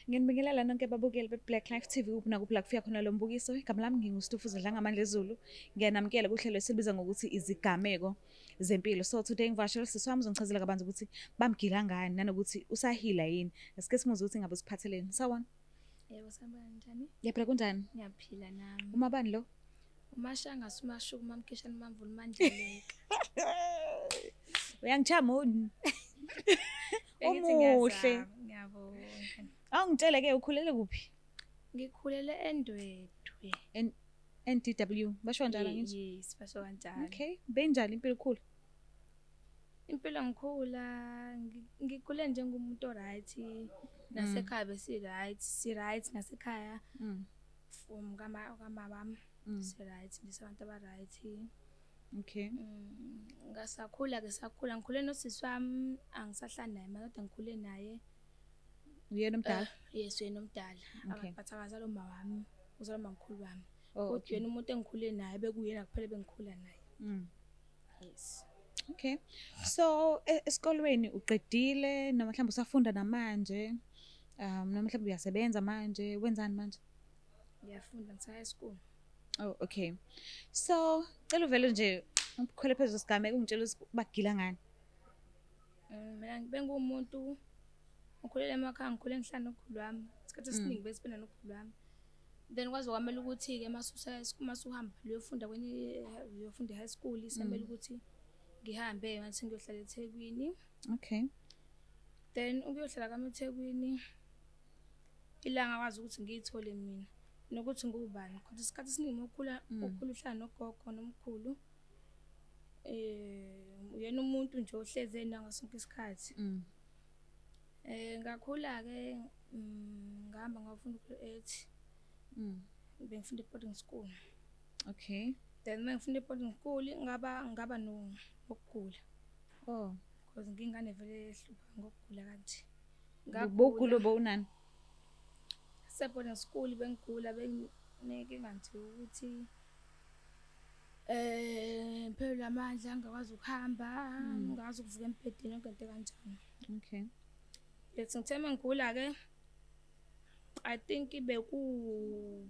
Ngiyanibingelela nonke babukeli be-Black Life TV kuphi nakuphi la kufika khona lo mbukiso. Igama lami nginguStufuza Dlangamandla Zulu. Ngiyanamukela kuhlelo esilibiza ngokuthi izigameko zempilo. So today ngivakashele usisi wami, uzongichazela kabanzi ukuthi bamgila ngani nanokuthi usahila yini. Asike simuzwe ukuthi ngabe usiphatheleni. Sawubona. Yebo, sanibona, njani? Ngiyaphila, kunjani? Ngiyaphila nami. Umabani lo? Umashanga sumashuku mamkhishana mamvula mandleleka. Uyangichama. Bengithi Umuhle. ngiyazama, ngiyabonga. Awungitshele ke, ukhulele kuphi? Ngikhulele eNdwedwe. NDW. Basho kanjalo ngithi? Yes, basho kanjalo. Okay. Benjani impilo ukhula? Impilo ngikhula ngikhule njengomuntu o-right. Nasekhaya besi right, si right nasekhaya from kama kamama si right, nje sabantu aba right. Ngasakhula ke, sakhula ngikhule nosisi wami, angisahlali naye manje kodwa ngikhule naye. Uyena omdala? Yes, uyena omdala. But akazalwa uma wami, uzalwa umamkhulu wami. Kodwa yena umuntu engikhule naye bekuyena kuphela bengikhula naye. Yes. Okay. So esikolweni uqedile noma mhlawumbe usafunda namanje? Noma mhlawumbe uyasebenza manje, wenzani manje? Ngiyafunda, ngisa high school. Oh, okay. So, cela uvele nje ukhwele phezulu sigameko, ungitshele ukuthi bagila ngani. Mina bengumuntu ngikhulele emakhaya, ngikhule ngihlala nokhulu wami. Isikhathi esiningi besiphila nokhulu wami. Then kwaze kwamele ukuthi-ke masuhamba uyofunda kwenye, uyofunda e-high school, semele ukuthi ngihambe ngathi ngiyohlala eThekwini. Then ukuyohlala kwami eThekwini, ilanga kwazi ukuthi ngiyithole mina nokuthi ngubani. Kodwa isikhathi esiningi uma ukhula, ukhula uhlala nogogo nomkhulu. Uyena umuntu nje ohlezi enawe ngaso sonke isikhathi. Ngakhula-ke, ngahamba ngayofunda u-grade 8. Bengifunda e-boarding school. Then uma ngifunda e-boarding school ngaba nokugula. Because ngingane vele ehlupha ngokugula kanje. Bowugula bowunani? Se-boarding school bengigula, benginenkinga nje ukuthi ngiphelelwe amandla, ngingakwazi ukuhamba, ngingakwazi ukuvuka embhedeni, yonke into ekanjalo. Lethi ngithe mangigula-ke, I think beku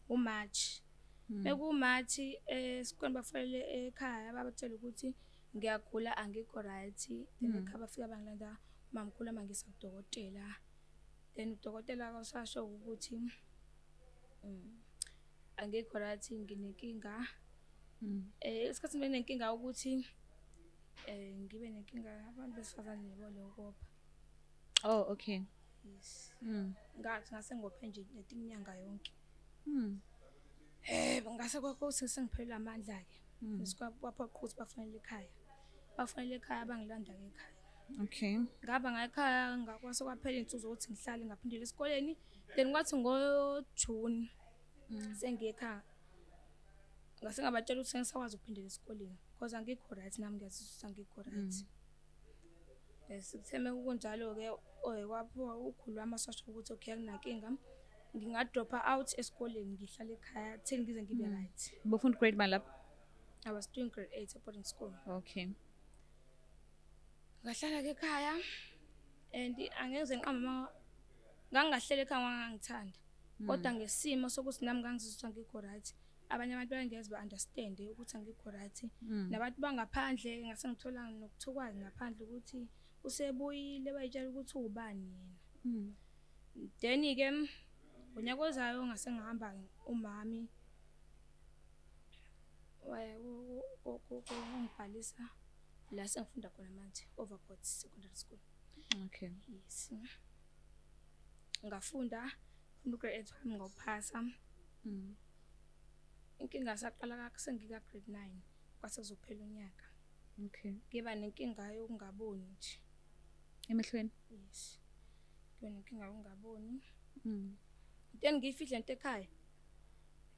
uMarch. Beku March, esikoleni bafonele ekhaya babatshela ukuthi ngiyagula, angikho right. Then ekhaya bafika bangilanda, mamkhulu amangisa kudokotela. Then udokotela wasasho ukuthi angikho right, nginenkinga. Isikhathi benginenkinga ukuthi ngibe nenkinga abantu besifazane yabo lokopha. Oh, okay. Yes. Ngathi ngase ngophe nje inyanga yonke. Ngase kwakho sengiphelelwe amandla ke. Kwaphoqa ukuthi bafonele ekhaya. Bafonele ekhaya, bangilanda ke ekhaya. Ngaba ngakhaya, ngakwase kwaphela insuku zokuthi ngihlale, ngaphindela esikoleni. Then kwathi ngo June sengiye ekhaya. Ngase ngabatshela ukuthi sengisakwazi ukuphindela esikoleni because angikho right nami, ngiyazizwa ukuthi angikho right. Sekutheme kunjalo ke, kwaphiwa ukhulu wami washo ukuthi okay, akunankinga, nginga drop out esikoleni, ngihlale ekhaya till ngize ngibe right. Bofunda grade bani lapho? I was doing grade 8 at boarding school. Ngahlala ke ekhaya and angeze ngiqamba, ngangingahleli ekhaya ngoba ngangithanda. Kodwa ngesimo sokuthi nami ngangizizwa ngikho right. Abanye abantu bangeze ba understand ukuthi angikho right. Nabantu bangaphandle ngase ngithola nokuthukwa ngaphandle ukuthi usebuyile, bayitshela ukuthi ubani yena. Then ke ngonyaka ozayo ngase ngihamba, umami waya ngibhalisa la sengifunda khona manje, Overport Secondary School. Yes. Ngafunda u-grade 8 wami, ngawuphasa. Inkinga saqala sengika grade 9, kwase kuzophela unyaka. Ngiba nenkinga yokungaboni nje. Emehlweni? Yes. Ngiba nenkinga yokungaboni. Then ngiyifihle into ekhaya.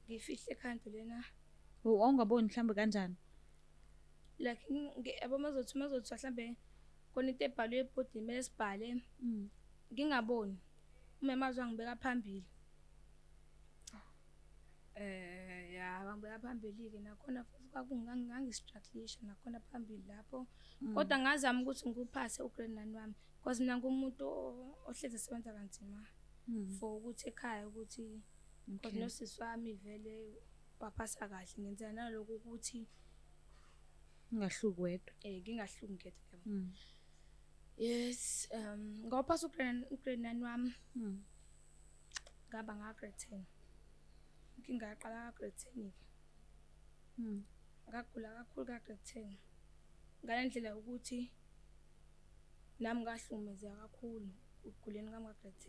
Ngiyifihle ekhaya into lena. Wawungaboni mhlawumbe kanjani? Like yabo mazothi mhlambe khona into ebhalwe ebhodini kumele sibhale. Ngingaboni. Uma mazwi angibeka phambili. Ya, bangibeka phambili-ke nakhona futhi ngangistruggle-isha nakhona phambili lapho. Kodwa ngazama ukuthi ngiwuphase u-grade 9 wami because mina ngumuntu ohlezi esebenza kanzima for ukuthi ekhaya ukuthi because nosisi wami vele waphasa kahle, ngenzela nalokhu ukuthi ungahluki wedwa. Ngingahluki ngedwa, yabo. Yes, ngawuphasa u-grade 9 wami. Ngaba nga grade 10. Inkinga yaqala ka grade 10 ke. Ngagula kakhulu ka grade 10. Ngale ndlela yokuthi nami ngahlukumezeka kakhulu ukuguleni kwami ka grade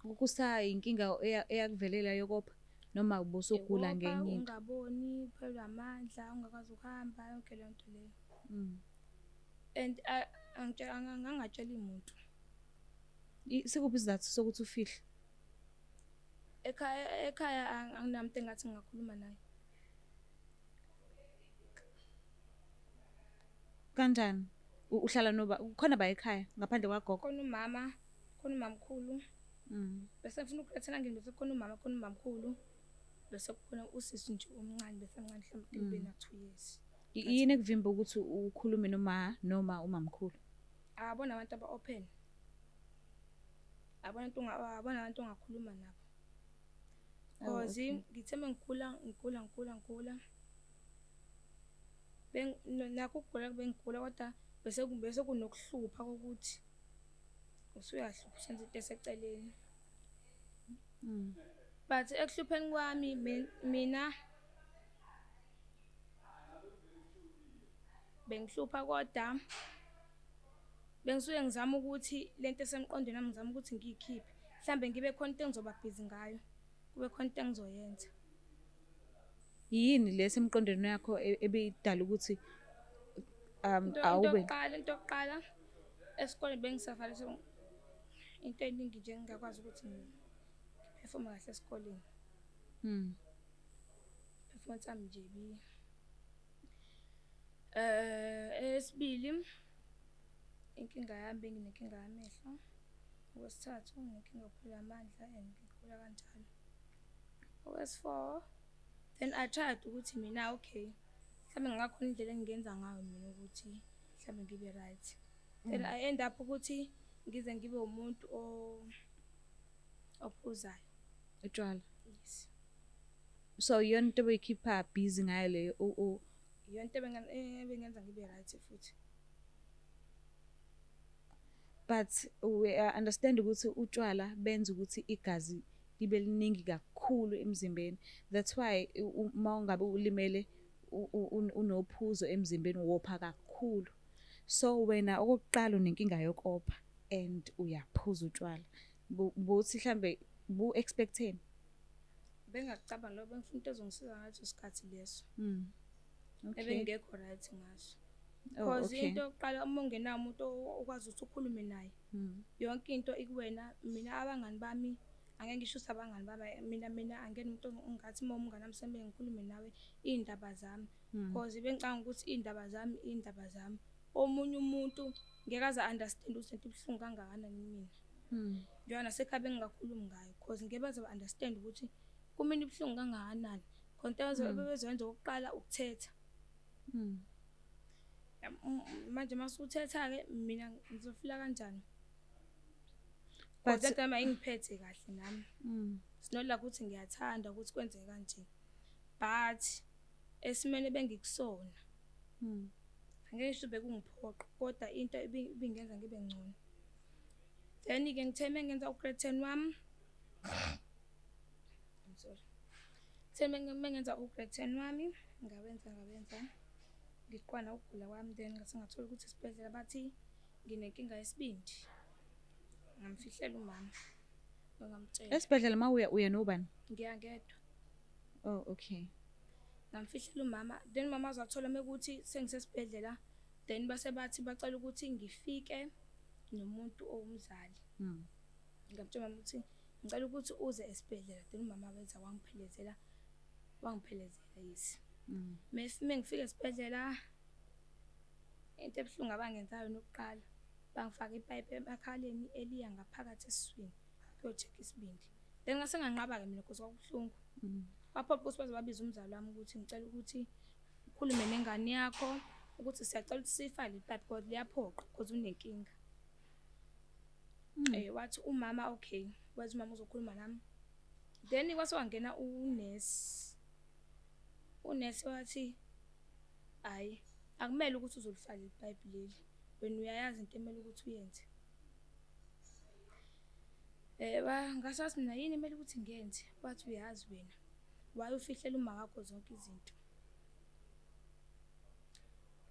10. Kusayinkinga eyakuvelela yokopha noma ubusugula Yokopha, ngenye into? Ungaboni, uphelelwe amandla, ungakwazi ukuhamba, yonke leyo nto leyo. And ngangatsheli muntu. Sikuphi isizathu sokuthi ufihle? Ekhaya anginamuntu engathi ngingakhuluma naye. Kanjani? Uhlala noba khona ba ekhaya ngaphandle kwagogo? Khona umama, khona umamkhulu. Bese ngifuna ukuletha ngini, bese khona umama, khona umamkhulu. Bese kukhona usisi nje omncane, bese mncane mhlawumbe ube na 2 years. Yini ekuvimba ukuthi ukhulume noma umamkhulu? Abona abantu aba open. Abona abantu abona abantu ongakhuluma nabo. Because ngithe mengikhula, ngikhula, ngikhula, ngikhula. Nakho ukugula bengigula, kodwa bese kunokuhlupha kokuthi usuyahlupha usenza into eseceleni. But ekuhlupheni kwami mina bengihlupha, kodwa bengisuke ngizama ukuthi lento esemqondweni wami ngizama ukuthi ngiyikhiphe. Mhlambe ngibe khona into engizoba busy ngayo, kube khona into engizoyenza. Yini le esemqondweni yakho ebidala ukuthi awube Into yokuqala esikoleni bengisafala into eningi nje ngingakwazi ukuthi ngiphefome kahle esikoleni. Performance yami nje bi. Esibili inkinga yami benginenkinga yamehlo. Okwesithathu nginenkinga yokuphela amandla and ngikhula kanjalo. Okwesi-four, then I tried ukuthi mina okay, mhlawumbe ngingakhona indlela engingenza ngayo mina ukuthi mhlawumbe ngibe right. Then I end up ukuthi ngize ngibe umuntu ophuzayo. Utshwala. Yes. So iyona into obeyikhipha busy ngayo leyo Iyona into ebengenza ngibe right futhi. But we understand ukuthi utshwala benza ukuthi igazi libe liningi kakhulu emzimbeni. That's why uma ungabe ulimele unophuzo emzimbeni wopha kakhulu. So wena okokuqala unenkinga yokopha and uyaphuza utshwala. Buthi mhlambe bu expecteni? Bengakucabangi lokho, bengifuna into ezongisiza ngaleso sikhathi leso. Ebengekho right ngaso. Because into yokuqala uma ungenawo umuntu okwazi ukuthi ukhulume naye. Yonke into ikuwena. Mina abangani bami angeke ngisho ukuthi abangani bami, mina angeke umuntu ongathi uma umngani wami semele ngikhulume nawe iy'ndaba zami. Because bengicabanga ukuthi iy'ndaba zami, iy'ndaba zami. Omunye umuntu ngeke aze understand ukuthi lento ibuhlungu kangakanani kumina. Njengoba nasekhaya bengingakhulumi ngayo because ngeke baze ba-understand ukuthi kumina ibuhlungu kangakanani. Khona into abazoyenza okokuqala ukuthetha. Manje masuthetha-ke mina ngizofila kanjani? But Kodwa lento yami ayingiphethe kahle nami. It's not like ukuthi ngiyathanda ukuthi kwenzeke kanje. But esimeni ebengikusona. Angeke ngisho bekungiphoqa kodwa into ibingenza ngibe ngcono. Then ke ngithe mengenza u-grade 10 wami. I'm sorry. Ngithe mengenza u-grade 10 wami, ngawenza. Ngiqwana ukugula kwami, then ngase ngathola ukuthi esibhedlela bathi nginenkinga yesibindi. Ngamfihlela umama. Ngamtshela. Esibhedlela uma uya nobani? Ngiya ngedwa. Oh, okay. Ngamfihlela umama, then umama wazathola mekuthi sengisesibhedlela, then base bathi bacela ukuthi ngifike nomuntu owumzali. Ngamtshela umama ukuthi ngicela ukuthi uze esibhedlela, then umama wenza wangiphelezela, yes. Mengifika esibhedlela, into ebuhlungu abangenzayo nokuqala, bangifaka ipayipi emakhaleni eliya ngaphakathi esiswini, kuyo-check isibindi. Then ngase nganqaba-ke mina because kwakubuhlungu. Kwaphoqa ukuthi baze babize umzali wami ukuthi ngicela ukuthi ukhulume nengane yakho ukuthi siyacela ukuthi siyifake le pipe because liyaphoqa because unenkinga. Wathi umama okay, wathi umama uzokhuluma nami. Then kwase kwangena unesi. Unesi wathi hhayi, akumele ukuthi uzolifaka leli pipe leli, wena uyayazi into emele ukuthi uyenze. Ngasathi mina yini emele ukuthi ngiyenze? Wathi uyazi wena, why ufihlela uma wakho zonke izinto?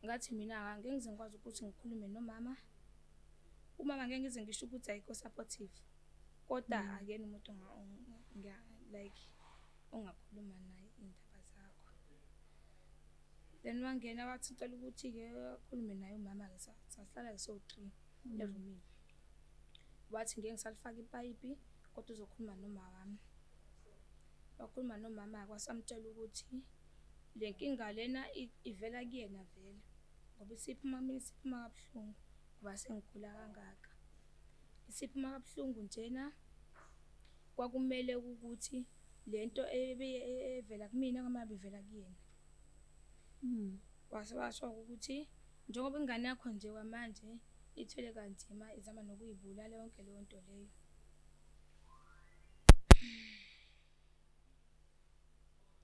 Ngathi mina angeke ngize ngikwazi ukuthi ngikhulume nomama. Umama ngeke ngize ngisho ukuthi ayikho supportive, kodwa akuyena umuntu like ongakhuluma naye iy'ndaba zakho. Then wangena wathi ucela ukuthi-ke akhulume naye umama-ke, sahlala-ke sowu-three erumini. Wathi ngeke ngisalifaka ipayipi kodwa uzokhuluma noma wami. Wakhuluma nomama-ke wasamtshela ukuthi le nkinga lena ivela kuyena vele, ngoba isiphuma kumina, isiphuma kabuhlungu ngoba sengigula kangaka. Isiphuma kabuhlungu njena, kwakumele ukuthi lento evela kumina kwamele ivela kuyena. Wase washo ukuthi njengoba ingane yakho nje kwamanje ithwele kanzima izama nokuyibulala yonke leyo nto leyo.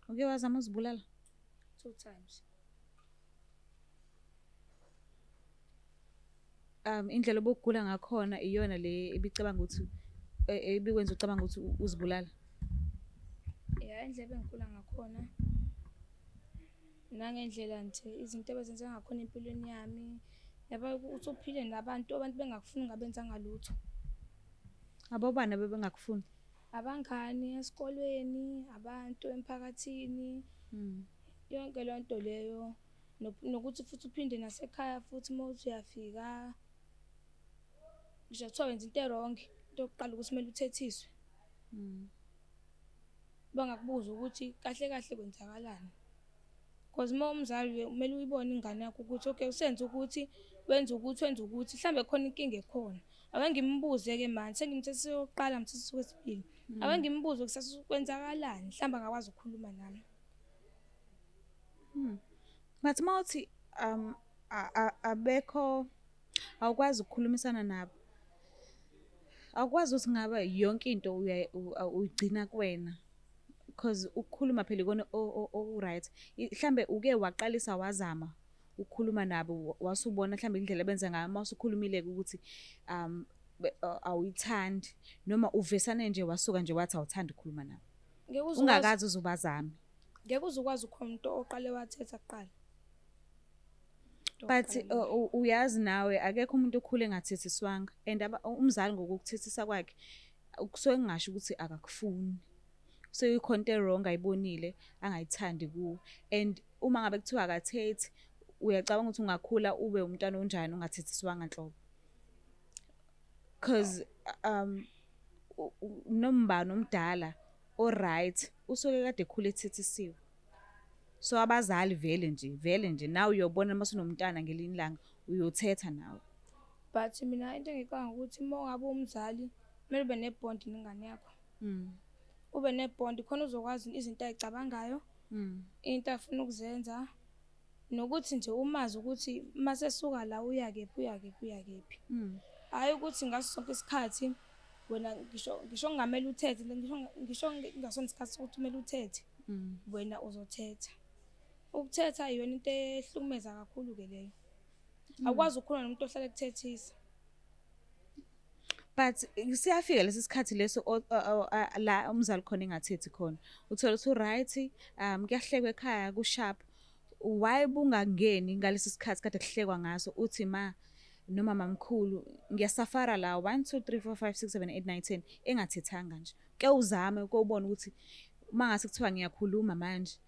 Uke wazama uzibulala? 2 times. Indlela obugula ngakhona iyona le ebicabanga ukuthi ebikwenza ucabanga ukuthi uzibulala? Ya, indlela ebengigula ngakhona nangendlela nje izinto ebezenzeka ngakhona empilweni yami. Yabo ukuthi uphile nabantu, abantu bengakufuni ungabenzanga lutho. Abobani abebengakufuni? Abangani esikolweni, abantu emphakathini. Yonke leyo nto leyo. Nokuthi futhi uphinde nasekhaya futhi uma uthi uyafika, ngisho kuthiwa wenza into e-wrong, into yokuqala ukuthi kumele uthethiswe. Bangakubuza ukuthi kahle kahle kwenzakalani. Because uma umzali kumele uyibone ingane yakho ukuthi okay usenze ukuthi, wenza ukuthi, wenza ukuthi, mhlambe khona inkinga ekhona. Ake ngimbuze-ke manje, sengimthethise okokuqala, ngimthethise okwesibili. Ake ngimbuze kusasa kwenzakalani, mhlambe angakwazi ukukhuluma nami. But uma uthi abekho, awukwazi ukukhulumisana nabo, awukwazi ukuthi ngabe yonke into uyigcina kuwena, because ukukhuluma phela ikona oku-right. Mhlambe uke waqalisa wazama ukukhuluma nabo, wasubona mhlambe indlela abenza ngayo, uma usukhulumile-ke ukuthi awuyithandi, noma uvesane nje wasuka nje wathi awuthandi ukukhuluma nabo, ungakaze uze ubazame. Ngeke uze ukwazi ukukhuluma umuntu oqale wathetha kuqala. But uyazi nawe akekho umuntu okhule engathethiswanga, and umzali ngokukuthethisa kwakhe kusuke kungasho ukuthi akakufuni. Kusuke kukhona into e-wrong ayibonile angayithandi kuwe. And uma ngabe kuthiwa akathethi, uyacabanga ukuthi ungakhula ube umntwana onjani ungathethiswanga nhlobo? Because noma omdala o-right usuke kade ekhule ethethisiwe. So abazali vele nje nawe uyobona uma usunomntwana ngelinye ilanga uyothetha nawe. But mina into engicabanga ukuthi uma ungabe umzali kumele ube ne-bond nengane yakho. Ube ne-bond khona uzokwazi izinto ayicabangayo, into afuna ukuzenza, nokuthi nje umazi ukuthi masesuka la uya kephi, uya kephi, uya kephi. Hhayi ukuthi ngaso sonke isikhathi wena ngisho kungamele uthethe, ngisho kungasona isikhathi sokuthi kumele uthethe, wena uzothetha. Ukuthetha iyona into ehlukumeza kakhulu-ke leyo. Awukwazi ukukhuluma nomuntu ohlala ekuthethisa. But siyafika lesi sikhathi leso la umzali khona engathethi khona. Uthola ukuthi u-right, kuyahlekwa ekhaya ku-sharp. Why bungangeni ngalesi sikhathi kade kuhlekwa ngaso uthi ma noma mamkhulu ngiyasafara la 1 2 3 4 5 6 7 8 9 10 engathethanga nje. Ke uzame ukubona ukuthi mangase kuthiwa ngiyakhuluma manje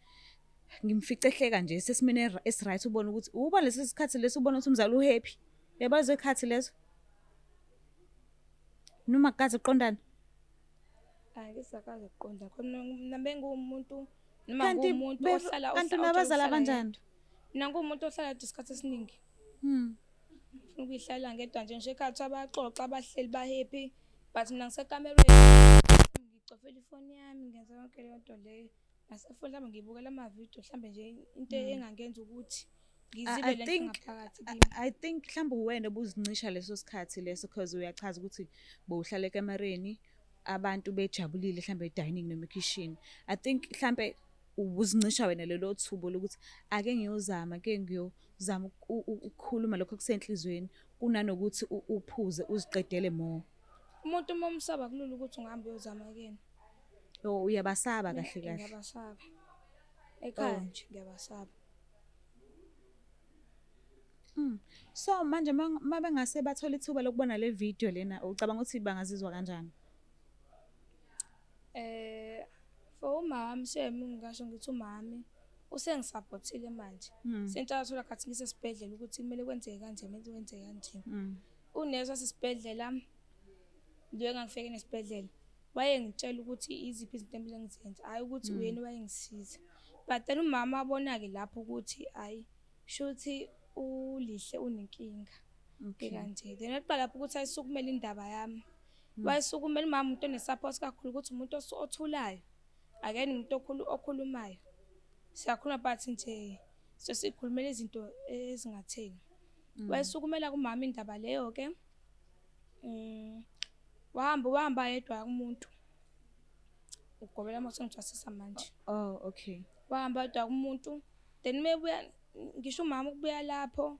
ngimfice ehleka nje sesimene esi-right, ubone ukuthi uba lesi sikhathi leso ubona ukuthi umzali u-happy. Uyabona lezo lezo? Noma kukaze kuqondana? Angisakaze kuqonda khona mina bengumuntu noma ngumuntu ohlala kanti unabazali abanjani? Mina ngumuntu ohlala yedwa isikhathi esiningi. Ngifuna ukuyihlalela ngedwa nje, ngisho ekhaya kuthiwa bayaxoxa abahleli ba-happy, but mina ngisekamerweni ngicofela ifoni yami ngenza yonke leyo nto leyo. Nasefoni mhlawumbe ngibukela amavidiyo mhlawumbe nje into engangenza ukuthi I ngizibe I lento think engaphakathi I kimi. I think mhlawumbe uwena obuzincisha leso sikhathi leso, cause uyachaza ukuthi bowuhlala ekamereni abantu bejabulile mhlawumbe e-dining noma ekhishini. I think mhlambe ubuzincisha wena lelo thubo lokuthi ake ngiyozama, ake ngiyozama ukukhuluma lokho okusenhlizweni kunanokuthi uphuze uziqedele more. Umuntu uma umsaba kulula ukuthi ungahamba uyozama kuyena. Oh, uyabasaba Mina kahle kahle. ngiyabasaba. Ekhaya Oh. nje ngiyabasaba. So manje uma bengase bathola ithuba lokubona le video lena, ucabanga ukuthi bangazizwa kanjani? For umama shame ngingasho ngithi umami usengisupportile manje. Since athola khathi ngisesibhedlela ukuthi kumele kwenzeke kanje, kumele kwenzeke kanje. Unesi wasesibhedlela lo engangifike nesibhedlela wayengitshela ukuthi iziphi izinto emele ngizenze, hhayi ukuthi uyena owayengisiza. But then umama wabona-ke lapho ukuthi hhayi, shuthi uLihle unenkinga kanje. Then waqala lapho ukuthi ayisukumele indaba yami. Wayisukumela umama umuntu one-support kakhulu ukuthi umuntu othulayo, akuyena umuntu okhulumayo. Siyakhuluma but nje sesikhulumela izinto ezingatheni. Wayisukumela kumama indaba leyo-ke. Wahamba yedwa kumuntu. Ugobela uma sengithwasisa manje. Oh, okay. Wahamba yedwa kumuntu. Then mebuya ngisho umama ukubuya lapho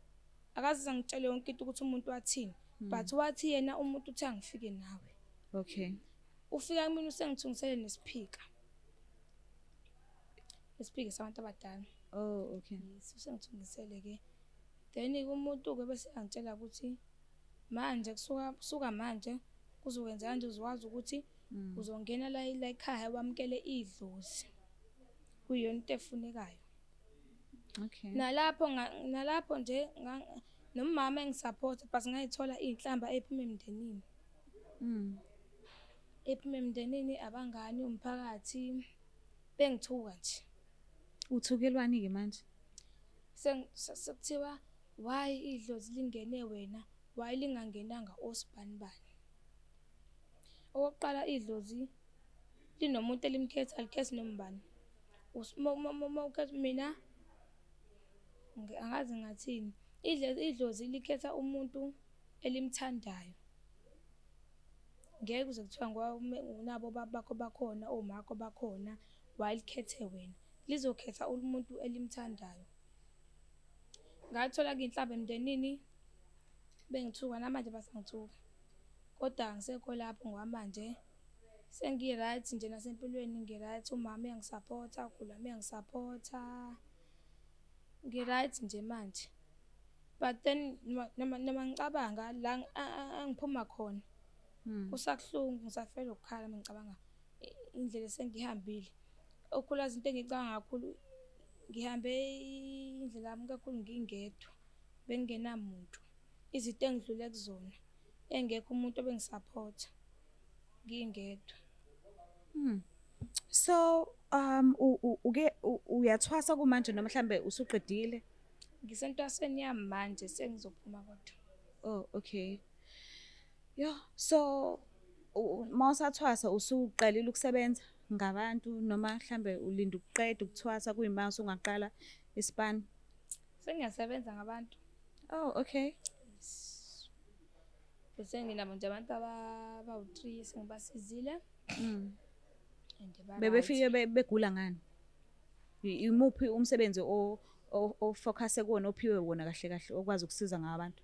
akaze angitshele yonke into ukuthi umuntu wathini. But wathi yena umuntu uthi angifike nawe. Okay. Ufika kumina usengithungisele nesiphika. Isiphika sabantu abadala. Oh, okay. Yes, usengithungisele ke. Then umuntu ke bese angitshela ukuthi manje kusuka manje kuzokwenza kanje, uzokwazi ukuthi uzongena la ekhaya wamukele idlozi. Kuyiyona into efunekayo. Okay. Nalapho nje nomama engisupport but ngayithola inhlamba ephuma emndenini. Ephuma emndenini, abangani, umphakathi bengithuka nje. Uthukelwani ke manje? Sekuthiwa why idlozi lingene wena, why lingangenanga osibanibani? Okokuqala idlozi linomuntu elimkhetha, alikhethi noma ubani. Uma ukhetha mina angazi ngingathini. Idlozi likhetha umuntu elimthandayo. Ngeke kuze kuthiwa ngoba unabo obaba bakho bakhona, omakho bakhona, why likhethe wena? Lizokhetha umuntu elimthandayo. Ngathola-ke inhlamba emndenini, bengithuka namanje basangithuka. Kodwa angisekho lapho ngoba manje sengi-right nje nasempilweni ngi-right, umama uyangisapotha, ukhulu wami uyangisapotha. Ngi-right nje manje. But then noma ngicabanga la engiphuma khona kusabuhlungu, ngisafela ukukhala uma ngicabanga indlela esengihambile. Okhulukazi into engiyicabanga kakhulu, ngihambe indlela yami kakhulu ngingedwa, bengingenamuntu. Izinto engidlule kuzona, engekho umuntu obengisaphotha, ngingedwa. So uke uyathwasa kumanje noma mhlambe usuqedile? Ngisentwasweni yami manje, sengizophuma kodwa. Oh, okay. Yo, so mawusathwasa usuqalile ukusebenza ngabantu noma mhlambe ulinda ukuqeda ukuthwasa kuyima usungaqala isipani? Sengiyasebenza ngabantu. Oh, okay. Bese nginabo nje abantu abawu-3 sengibasizile. And ba-right. Bebefike begula ngani? Imuphi umsebenzi o-focus kuwona, ophiwe wona kahle kahle, okwazi ukusiza ngabantu?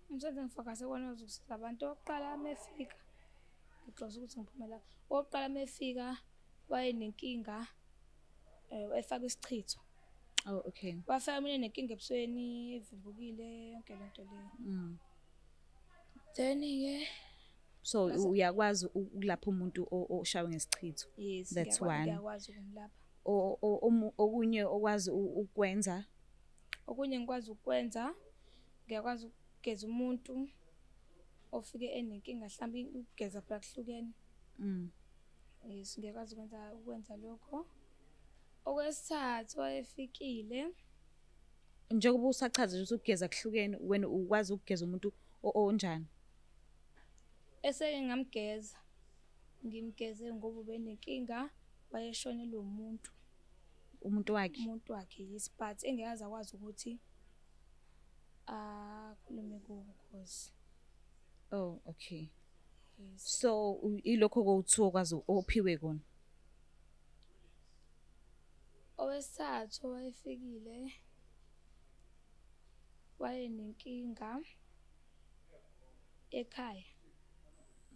Umsebenzi engifocuse kuwona ukusiza abantu, owokuqala mefika, ngixoxa ukuthi ngiphume la. Owokuqala mefika wayenenkinga, efakwe isichitho. Oh, okay. Wafika mina nenkinga ebusweni, evumbukile, yonke lento leyo. Then-ke So uyakwazi ukulapha umuntu oshawe ngesichitho? Yes, That's one. ngiyakwazi ukumlapha. Okunye okwazi ukwenza? Okunye ngikwazi ukwenza, ngiyakwazi ukugeza umuntu ofike enenkinga, mhlawumbe ukugeza phela kuhlukene. Yes, ngiyakwazi ukwenza lokho. Okwesithathu wayefikile. Njengoba usachaza nje ukuthi ukugeza kuhlukene, wena ukwazi ukugeza umuntu onjani? Eseke ngamgeza, ngimgeze ngoba ubenenkinga Wayeshonelwe umuntu. Umuntu wakhe. Umuntu wakhe, yes, but engeke akwazi ukuthi akhulume kubo cause Oh, okay. Yes. So ilokho kowu-two okwazi ophiwe kona. Owesithathu owayefikile wayenenkinga ekhaya.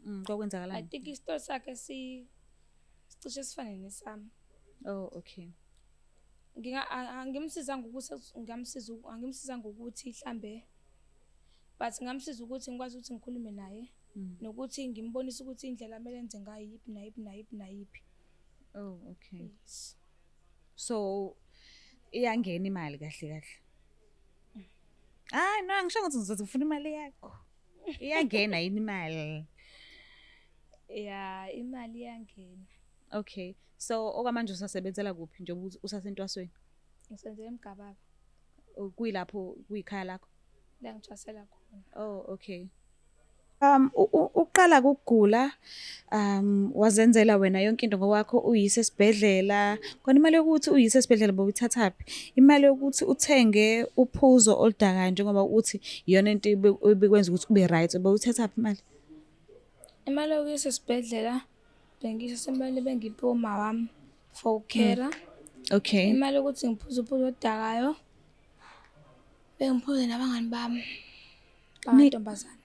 I Kwakwenzakalani? think isitori sakhe sicishe sifane nesami. Oh, okay. Angimsizanga ukuthi ngamsiza, angimsizanga ukuthi mhlambe, but ngamsiza ukuthi ngikwazi ukuthi ngikhulume naye nokuthi ngimbonise ukuthi indlela kumele enze ngayo yiphi nayiphi nayiphi nayiphi. Oh, okay. Yes. So iyangena imali kahle kahle. Ah, no, angisho ukuthi ngizothi ngifuna imali yakho. Iyangena yini imali? Ya, imali iyangena. Okay. So okwamanje usasebenzela kuphi njengoba usasentwasweni? Ngisebenzela eMgababa. Kuyilapho kuyikhaya lakho? La ngithwasela khona. Oh, okay. Uqala ukugula, wazenzela wena yonke into ngokwakho, uyise esibhedlela. Khona imali yokuthi uyise esibhedlela bowuyithathaphi? Imali yokuthi uthenge uphuzo oludakayo njengoba uthi iyona into ebikwenza ukuthi ube right, bowuyithathaphi imali? Imali yokuyisa esibhedlela bengiyisa imali bengiphiwe uma wami for ukukhera. Okay. Imali yokuthi ngiphuze uphuzo oludakayo bengiphuze nabangani bami bamantombazane.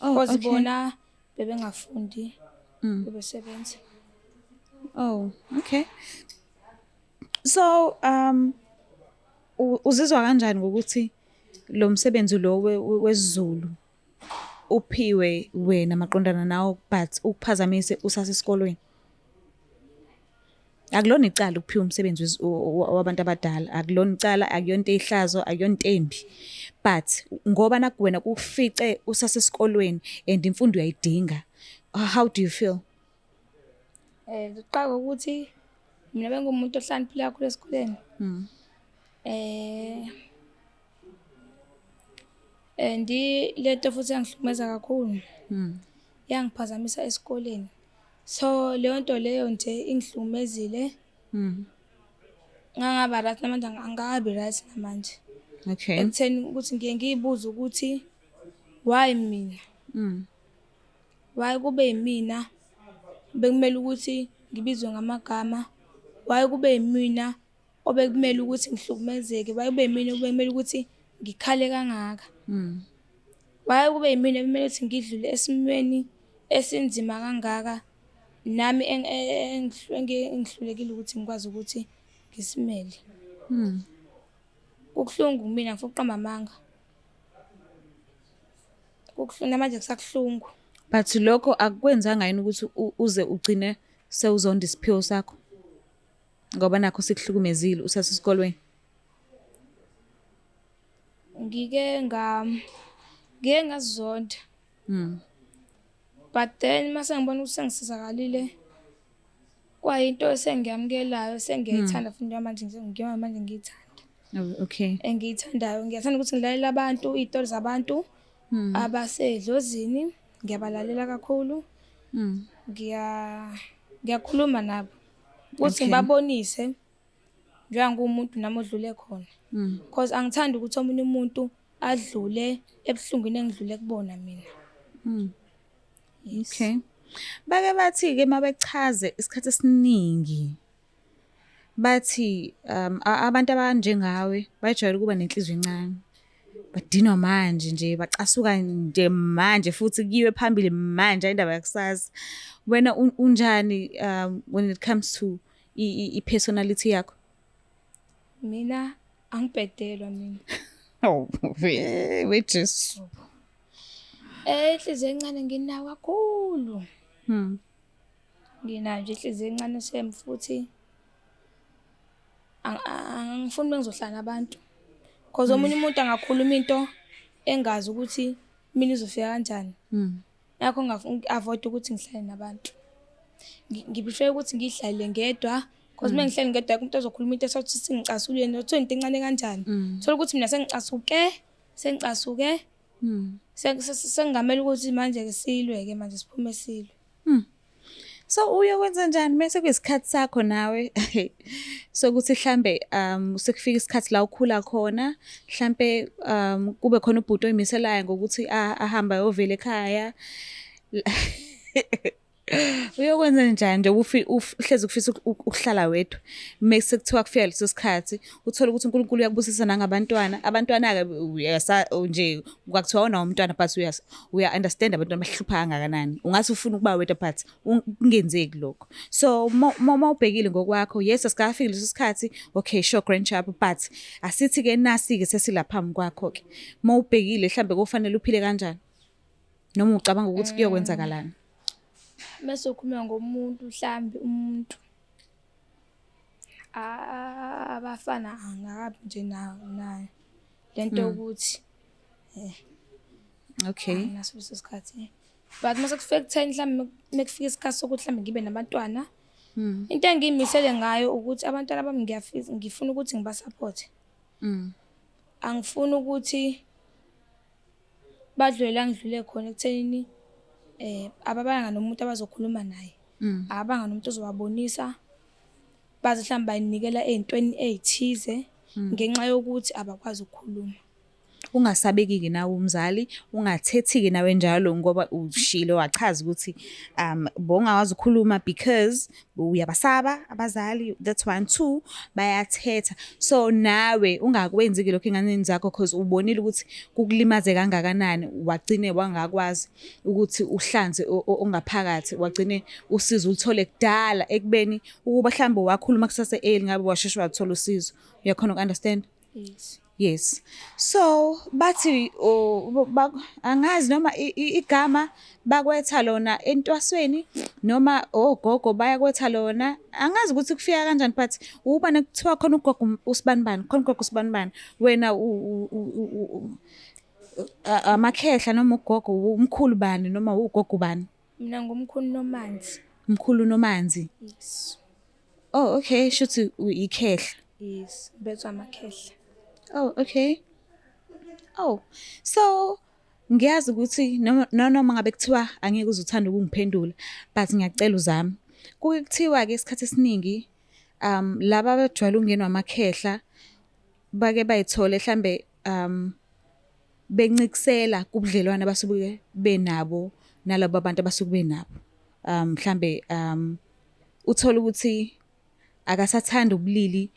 Oh, Because okay. bona bebengafundi, bebesebenza. Oh, okay. So, uzizwa kanjani ngokuthi lo msebenzi lo wesiZulu uphiwe wena maqondana nawo, but ukuphazamise usasesikolweni? Akulona icala ukuphiwa umsebenzi wabantu abadala, akulona icala, akuyona into eyihlazo, akuyona into embi. But ngoba nakhu wena kukufice usasesikolweni and imfundo uyayidinga, how do you feel? Ngiqala ngokuthi mina bengumuntu ohlakaniphile kakhulu esikoleni. And lento futhi yangihlukumeza kakhulu. Yangiphazamisa esikoleni. So leyo nto leyo nje ingihlukumezile. Ngangaba right namanje, angikabi right namanje. Okay. Ekutheni ukuthi ngiye ngiyibuze ukuthi why mina? Why kube yimina bekumele ukuthi ngibizwe ngamagama? Why kube yimina obekumele ukuthi ngihlukumezeke? Why kube yimina obekumele ukuthi ngikhale kangaka? Why kube yimina obekumele ukuthi ngidlule esimweni esinzima kangaka, nami engihlulekile ukuthi ngikwazi ukuthi ngisimele? Kubuhlungu kumina, ngifuna ukuqamba amanga. Kubuhlungu namanje, kusabuhlungu. But lokho akukwenzanga yini ukuthi uze ugcine sewuzonda isiphiwo sakho? Ngoba nakho sikuhlukumezile usasesikolweni. Ngike ngazonda. But then mase ngibona ukuthi sengisizakalile, kwayinto esengiyamukelayo, sengiyayithanda futhi njengamanje, njengamanje ngiyithanda. Oh, okay. Engiyithandayo, ngiyathanda ukuthi ngilalele abantu, iy'tori zabantu abasedlozini, ngiyabalalela kakhulu. Ngiyakhuluma nabo ukuthi ngibabonise njengoba ngiwumuntu nami odlule khona. Cause angithandi ukuthi omunye umuntu adlule ebuhlungwini engidlule kubona mina. Yes. Okay. Bake bathi-ke mabechaze isikhathi esiningi bathi abantu abanjengawe bajwayele ukuba nenhliziyo encane. Badinwa manje nje, bacasuka nje manje, futhi kuyiwe phambili manje, indaba yakusasa. Wena unjani when it comes to i-personality yakho? Mina angibhedelwa mina. Oh, we Jesu. Inhliziyo encane nginayo kakhulu. Nginayo nje inhliziyo encane shem, futhi angifuni bengizohlala nabantu. Cause omunye umuntu angakhuluma into engazi ukuthi mina izofika kanjani. Ngakho avoid ukuthi ngihlale nabantu. Ngi-prefer ukuthi ngihlalele ngedwa, cause uma ngihleli ngedwa akekho umuntu ozokhuluma into esothi singicasulile, nothiwa into encane kanjani. Thola ukuthi mina sengicasuke, sengingamele ukuthi manje-ke silwe-ke manje, siphume silwe. So uyokwenza njani mese kuyisikhathi sakho nawe sokuthi mhlambe sekufika isikhathi la ukhula khona, mhlambe kube khona ubhuti oyimiselayo ngokuthi ahambe ayovela ekhaya. Uyokwenza njani nje uhlezi ufisa ukuhlala wedwa, mese kuthiwa kufika leso sikhathi uthole ukuthi uNkulunkulu uyakubusisa nangabantwana. Abantwana-ke nje kwakuthiwa awunawo umntwana but uya-understand abantwana bahlupha kangakanani. Ungathi ufuna ukuba wedwa but kungenzeki lokho. So uma ubhekile ngokwakho, yes, asikafiki leso sikhathi, okay, sure, grand sharp, but asithi-ke nasi-ke sesila phambi kwakho-ke. Uma ubhekile mhlambe kofanele uphile kanjani? Noma ucabanga ukuthi kuyokwenzakalani? Mase ukhuluma ngomuntu mhlambe umuntu abafana angakabi nje nayo lento yokuthi anginaso leso sikhathi. But mase kufika ekutheni mhlambe mekufika isikhathi sokuthi mhlambe ngibe nabantwana, into engiyimisele ngayo ukuthi abantwana bami ngiyafisa ngifuna ukuthi ngiba-support. Angifuni ukuthi badlule la ngidlule khona ekuthenini ababanga nomuntu abazokhuluma naye. Ababanga nomuntu ozobabonisa, baze mhlawumbe bayinikela ey'ntweni ey'thize ngenxa yokuthi abakwazi ukukhuluma. Ungasabeki-ke nawe umzali, ungathethi-ke nawe njalo ngoba ushilo wachaza ukuthi bowungakwazi ukukhuluma because uyabasaba abazali, that's one. Two, bayathetha. So nawe ungakwenzi-ke lokho ey'nganeni zakho cause ubonile ukuthi kukulimaze kangakanani, wagcine wangakwazi ukuthi uhlanze ongaphakathi, wagcine usizo uluthole kudala ekubeni ukuba mhlawumbe wakhuluma kusase-early ngabe washeshe wathola usizo. Uyakhona uku-understand? Yes. Yes. So bathi angazi noma igama bakwetha lona entwasweni noma ogogo bayakwetha lona, angazi ukuthi kufika kanjani but uba nekuthiwa khona ugogo usibanibani, khona ugogo usibanibani, wena amakhehla noma ugogo umkhulu bani noma ugogo bani? Mina ngumkhulu Nomanzi. Mkhulu Nomanzi. Yes. Oh, okay, shuthi ikhehla. Yes, bethwa amakhehla. Oh, okay. Oh, so ngiyazi ukuthi noma ngabe kuthiwa angeke uze uthande ukungiphendula, but ngiyacela uzame. Kuke kuthiwa-ke isikhathi esiningi laba abajwayele ukungenwa amakhehla bake bayithole mhlambe bencikisela kubudlelwane abasuke benabo nalabo bantu abasuke benabo. Mhlambe uthole ukuthi akasathandi ubulili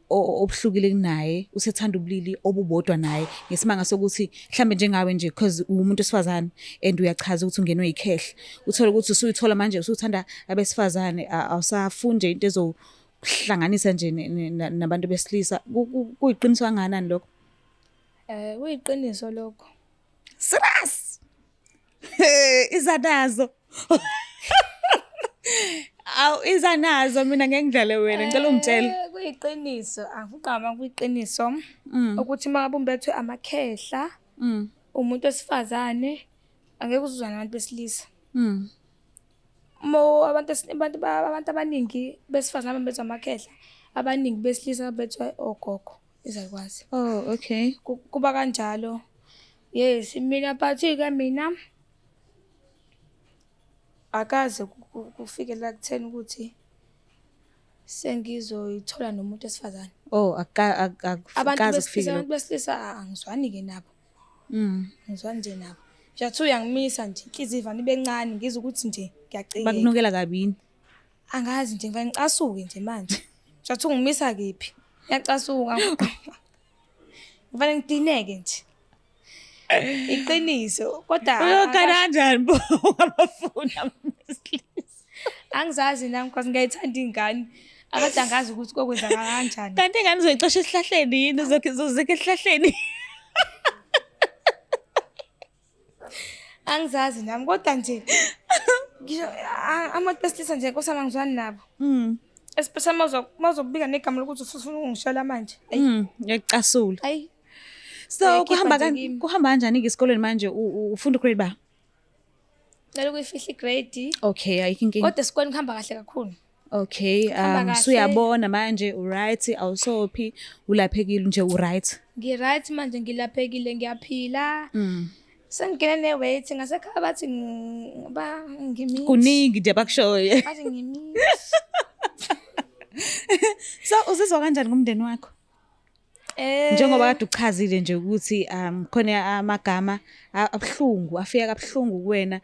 obuhlukile kunaye, usethanda ubulili obubodwa naye ngesimanga sokuthi mhlambe njengawe nje cause uwumuntu wesifazane and uyachaza ukuthi ungenwe ikhehla. Uthole ukuthi usuyithola manje usuthanda abesifazane, awusafuni nje into ezokuhlanganisa nje nabantu besilisa. Kuyiqiniso kangakanani lokho? Kuyiqiniso lokho. Serious? Iza nazo. Awu, iza nazo, mina ngeke ngidlale wena, ngicela ungitshele. Kuyiqiniso, angifuni kuyiqiniso ukuthi uma ngabe umbethwe amakhehla, umuntu wesifazane angeke uzuzwane nabantu besilisa. Mo abantu abantu abantu abaningi besifazane abambethwe amakhehla, abaningi besilisa babethwe ogogo, izalukwazi. Oh, okay. Kuba kanjalo. Yes, mina but-ke mina akaze kufike la kutheni ukuthi sengizoyithola nomuntu wesifazane. Oh, Abantu akukaze besilisa, kufike abantu lokho. besilisa angizwani-ke nabo. Angizwani nje nabo. Nje athi uyangimisa nje, inhliziyo ivane ibe ncane, ngizwe ukuthi nje ngiyacikeka. Bakunukela kabini? Angazi nje, ngivane ngicasuke nje manje. Nje athi ungimisa kephi? Ngiyacasuka. Ngivane ngidineke nje. Iqiniso, kodwa Uyogana kanjani bo abafuna abesilisa? Angizazi nami because ngiyayithanda iy'ngane. Akade angazi ukuthi kokwenzakala kanjani. Kanti ingane uzoyixosha esihlahleni yini? Uzozikha esihlahleni? Angizazi nami kodwa nje ngisho abantu besilisa nje Nkosi yami angizwani nabo. Especially mawuzobika negama lokuthi usufuna ukungishela manje. Ayi. Ngiyacasula. Ayi. So, Uyakhipha nje kimi. Kuhamba kanjani-ke esikoleni manje? Ufunda ugrade ba? Ngicela ukuyifihla igrade. Okay, ayikho inkinga. Kodwa esikoleni kuhamba kahle kakhulu. Okay, Kuhamba kahle. Usuyabona manje uright, awusophi, ulaphekile nje uright. Ngi-right manje, ngilaphekile, ngiyaphila. Sengingene ne-weight ngasekhaya bathi ba ngimithi. Kuningi nje abakushoyo. Bathi ngimithi. So uzizwa kanjani ngomndeni wakho? Njengoba kade uchazile nje ukuthi khona amagama abuhlungu afika kabuhlungu kuwena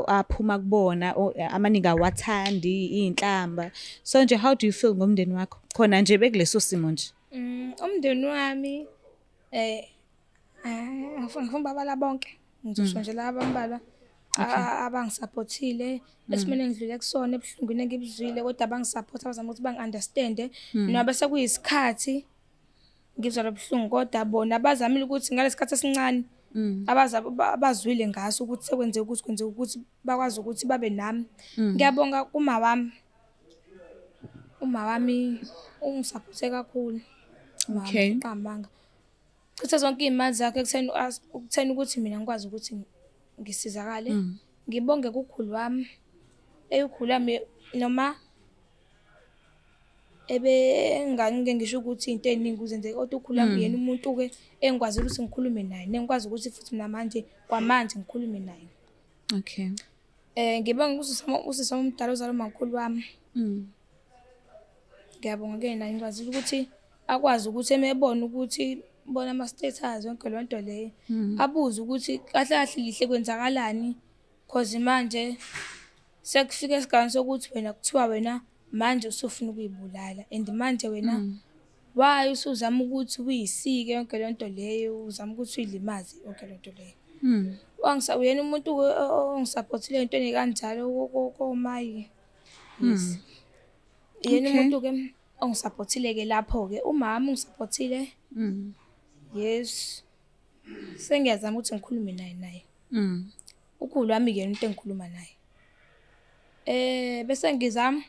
aphuma kubona amaningi awathandi iy'nhlamba. So nje how do you feel ngomndeni wakho? Khona nje bekuleso simo nje. Umndeni wami ngifuna babala bonke. Ngizosho nje laba abambalwa abangisaphothile esimeni engidlule kusona ebuhlungwini engibuzwile kodwa abangisapotha abazama ukuthi bangi-understand-e. Noma bese kuyisikhathi ngizwa lo buhlungu kodwa bona bazamile ukuthi ngalesikhathi esincane abazwile ngaso ukuthi sekwenzeka ukuthi kwenzeka ukuthi bakwazi ukuthi babe nami. Ngiyabonga kuma wami. Uma wami ungisaphothe kakhulu. Okay. Qambanga. Chitha zonke iy'mali zakhe ekutheni ukutheni ukuthi mina ngikwazi ukuthi ngisizakale. Ngibonge kukhulu wami. Ukhulu wami noma ebengangike ngisho ukuthi into ey'ningi kuzenzeka kodwa ukhulu wami uyena umuntu-ke engikwazile ukuthi ngikhulume naye nengikwazi ukuthi futhi namanje kwamanje ngikhulume naye. Okay. Ngibonge usisi wami omdala ozalwa umakhulu wami. Ngiyabonga kuyena ngikwazile ukuthi akwazi ukuthi emebona ukuthi bona ama-status yonke leyo nto leyo. Abuze ukuthi kahle kahle lihle kwenzakalani cause manje sekufika esigabeni sokuthi wena kuthiwa wena manje usufuna ukuyibulala and manje wena why usuzama ukuthi uyisike yonke leyo nto leyo uzama ukuthi uyilimaze yonke leyo nto leyo. Uyena umuntu ongisaphothile ey'ntweni ey'kanjalo komayi. Yes. Uyena umuntu-ke ongisaphothile-ke lapho-ke. Umama ungisaphothile. Yes. Sengiyazama ukuthi ngikhulume naye naye. Ukhulu wami-ke umuntu engikhuluma naye. Bese ngizama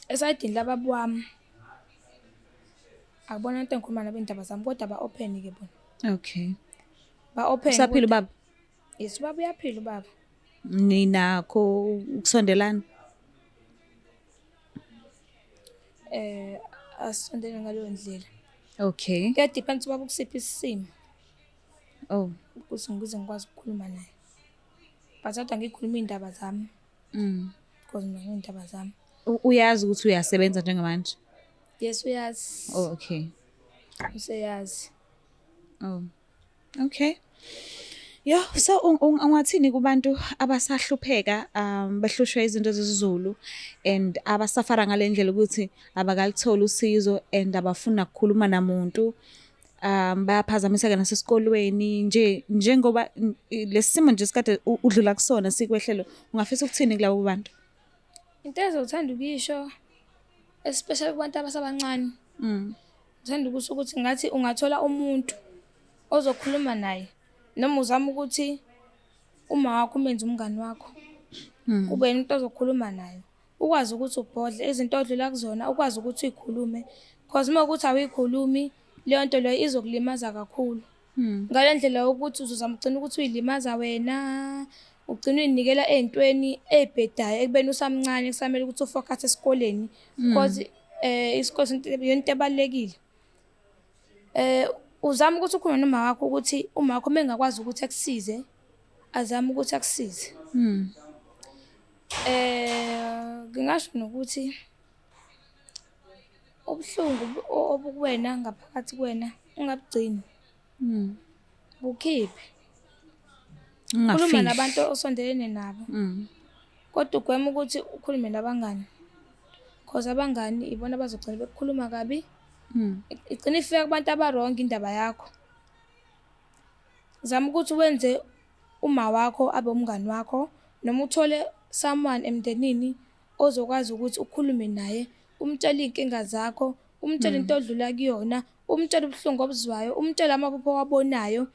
esayidini lababa wami. Akubona into engikhuluma nabo iy'ndaba zami kodwa ba-open-ke bona. Okay. Ba-open. Usaphila ubaba? Yes, ubaba uyaphila ubaba. Ninakho ukusondelana? Asisondele ngaleyo ndlela. Okay. Kuya-depend ubaba ukusiphi isimo. Oh. Ukuze ngize ngikwazi ukukhuluma naye. But kodwa ngikhuluma iy'ndaba zami. Because mina ngiy'ndaba zami. Uyazi ukuthi uyasebenza njengamanje? Yes, uyazi. Oh, okay. Useyazi. Oh. Okay. Yo, so ungathini kubantu abasahlupheka behlushwa izinto zesiZulu and abasafara ngale ndlela ukuthi abakalitholi usizo and abafuna ukukhuluma namuntu bayaphazamiseka nasesikolweni nje njengoba lesimo nje sikade udlula kusona sikwehlelo, ungafisa ukuthini kulabo bantu? Into engizothanda ukuyisho especially kubantu abasabancane. Ngithanda ukusho ukuthi ngathi ungathola umuntu ozokhuluma naye noma uzama ukuthi uma wakho umenze umngani wakho. Kube yena umuntu ozokhuluma naye. Ukwazi ukuthi ubhodle izinto odlula kuzona, ukwazi ukuthi uyikhulume. Cause uma kuwukuthi awuyikhulumi leyo nto leyo izokulimaza kakhulu. Ngale ndlela yokuthi uzozama ugcina ukuthi uyilimaza wena, ugcine uy'nikela ey'ntweni ey'bhedayo ekubeni usamncane kusamele ukuthi u-focus esikoleni. Cause isikole into ebalulekile. Uzama ukuthi ukhulume noma wakho ukuthi uma wakho uma engakwazi ukuthi akusize, azame ukuthi akusize. Ngingasho nokuthi ubuhlungu obukuwena ngaphakathi kuwena ungabugcini. Bukhiphe. Khuluma nabantu osondelene nabo. Kodwa ugweme ukuthi ukhulume nabangani. Cause abangani ibona abazogcina bekukhuluma kabi. Igcine ifika kubantu aba-wrong indaba yakho. Zama ukuthi wenze uma wakho abe umngani wakho noma uthole someone emndenini ozokwazi ukuthi ukhulume naye, umtshele iy'nkinga zakho, umtshele into odlula kuyona, umtshele ubuhlungu obuzwayo, umtshele amaphupho owabonayo.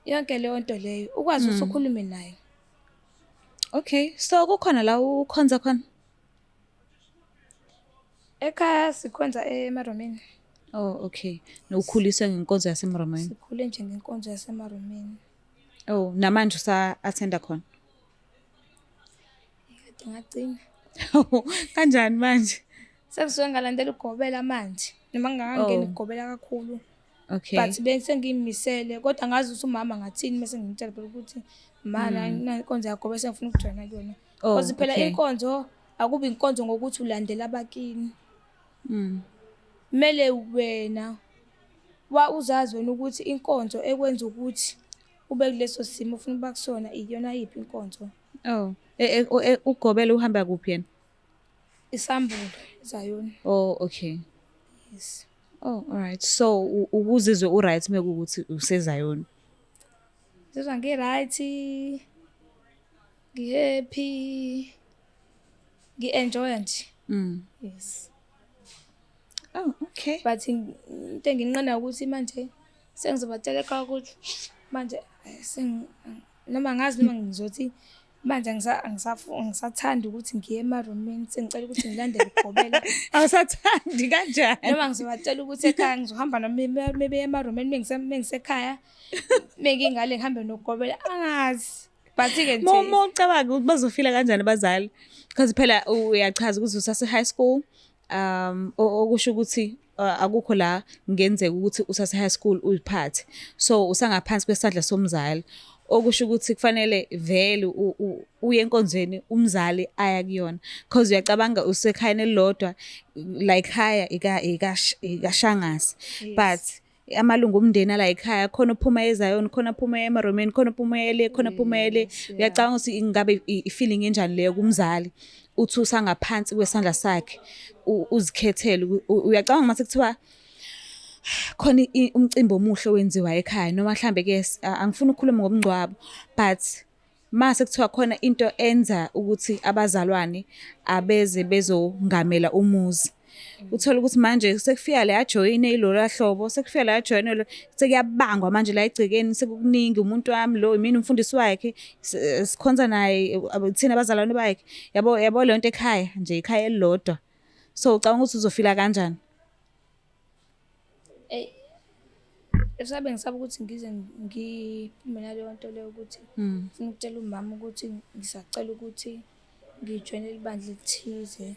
Yonke leyo nto leyo ukwazi ukuthi ukhulume naye. Okay, so kukhona la ukhonza khona? Ekhaya sikhonza eMaromeni. Oh, okay. Nokukhuliswa ngenkonzo yaseMaromeni. Sikhule nje ngenkonzo yaseMaromeni. Oh, namanje usa-attenda khona? Kade ngagcina. Kanjani manje? Sengisuke ngalandela ugobela manje. Noma ngingakangeni Oh. ukugobela kakhulu. Okay. But bese ngiyimisele, kodwa ngazi ukuthi umama ngathini mase ngimtshela phela ukuthi ma na inkonzo yakho bese ngifuna ukujoyina kuyona. Oh, Because phela okay. inkonzo akubi inkonzo ngokuthi ulandela abakini. Kumele wena wa uzazi wena ukuthi inkonzo ekwenza ukuthi ube kuleso simo ofuna ukuba kusona iyona yiphi inkonzo. Oh, ugobela uhamba kuphi yena? Isambulo Zayoni. Oh, okay. Yes. Oh, all right. So ukuzizwe u-right mekuwukuthi useZayoni. Ngizizwa ngi-right, ngi-happy, ngi-enjoya nje. Yes. Oh, okay. But into enginqena ukuthi manje sengizobatshela ekhaya ukuthi manje noma ngazi noma ngizothi manje angisathandi ukuthi ngiye emarumini, sengicela ukuthi ngilandele ugobela. Awusathandi kanjani? Noma ngizobatshela ukuthi ekhaya ngizohamba noma beye emarumini mengisekhaya, mengingale ngihambe nogobela, angazi. But-ke nje Uma ucabanga ukuthi bazofila kanjani abazali, because phela uyachaza ukuthi usase high school, okusho ukuthi akukho la ngenzeka ukuthi usase high school uyiphathe, so usangaphansi kwesandla somzali, okusho ukuthi kufanele vele uye enkonzweni umzali aya kuyona, because uyacabanga usekhayeni elilodwa la ekhaya ikaShangase, but amalungu omndeni ala ekhaya khona uphuma eZayoni, khona uphuma eMaromeni, khona uphuma ele, khona uphuma ele. Uyacabanga ukuthi ingabe i-feeling enjani leyo kumzali uthi usangaphansi kwesandla sakhe uzikhethele. Uyacabanga mase kuthiwa khona umcimbi omuhle owenziwa ekhaya, noma mhlambe ke angifuni ukukhuluma ngomngcwabo, but mase kuthiwa khona into enza ukuthi abazalwane abeze bezongamela umuzi, uthola ukuthi manje sekufika la joyine ilola hlobo, sekufika la joyine lo, sekuyabangwa manje la egcekeni, sekukuningi, umuntu wami lo, imina umfundisi wakhe, sikhonza naye, thina abazalwane bakhe, yabo yabo le nto ekhaya nje, ikhaya elilodwa. So ucabanga ukuthi uzofila kanjani? Eyi, esabe ngisaba ukuthi ngize ngiphume naleyo nto leyo ukuthi ngifuna ukutshela umama ukuthi ngisacela ukuthi ngijoyine ibandla elithize.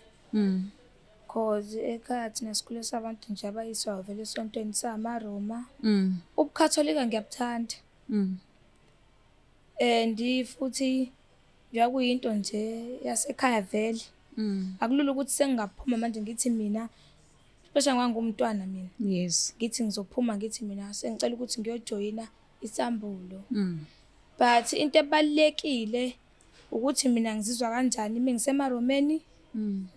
Cause ekhaya thina sikhule sabantu nje abayiswayo vele esontweni, samaRoma. UbuKhatholika ngiyabuthanda. And futhi njengoba kuyinto nje yasekhaya vele. Akulula ukuthi sengingaphuma manje ngithi mina, especially ngoba ngumntwana mina. Ngithi ngizophuma ngithi mina sengicela ukuthi ngiyojoyina isambulo. But into ebalulekile ukuthi mina ngizizwa kanjani mengisemaromeni,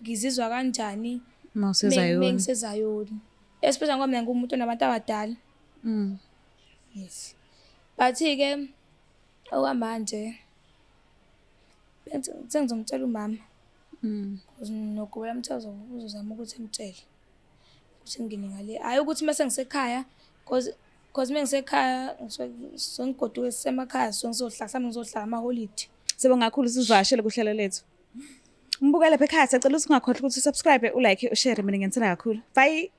ngizizwa kanjani Mawusezayoni. mengisezayoni. Especially ngoba mina ngiwumuntu onabantu abadala. Yes. But-ke okwamanje sengizomtshela umama. Because nogobela mthe uzozama ukuthi emtshele ukuthi ngingene ngale. Hhayi ukuthi mase ngisekhaya, cause mengisekhaya ngisuke ngigoduke sisemakhaya, so ngizohlala mhlawumbe ngizohlala amaholidi. Sibonga kakhulu usivakashele kuhlelo lethu. Mbukela lapha ekhaya, siyacela ukuthi ungakhohlwa ukuthi usubscribe, ulike, ushare. Mina ngiyanithanda kakhulu. Bye.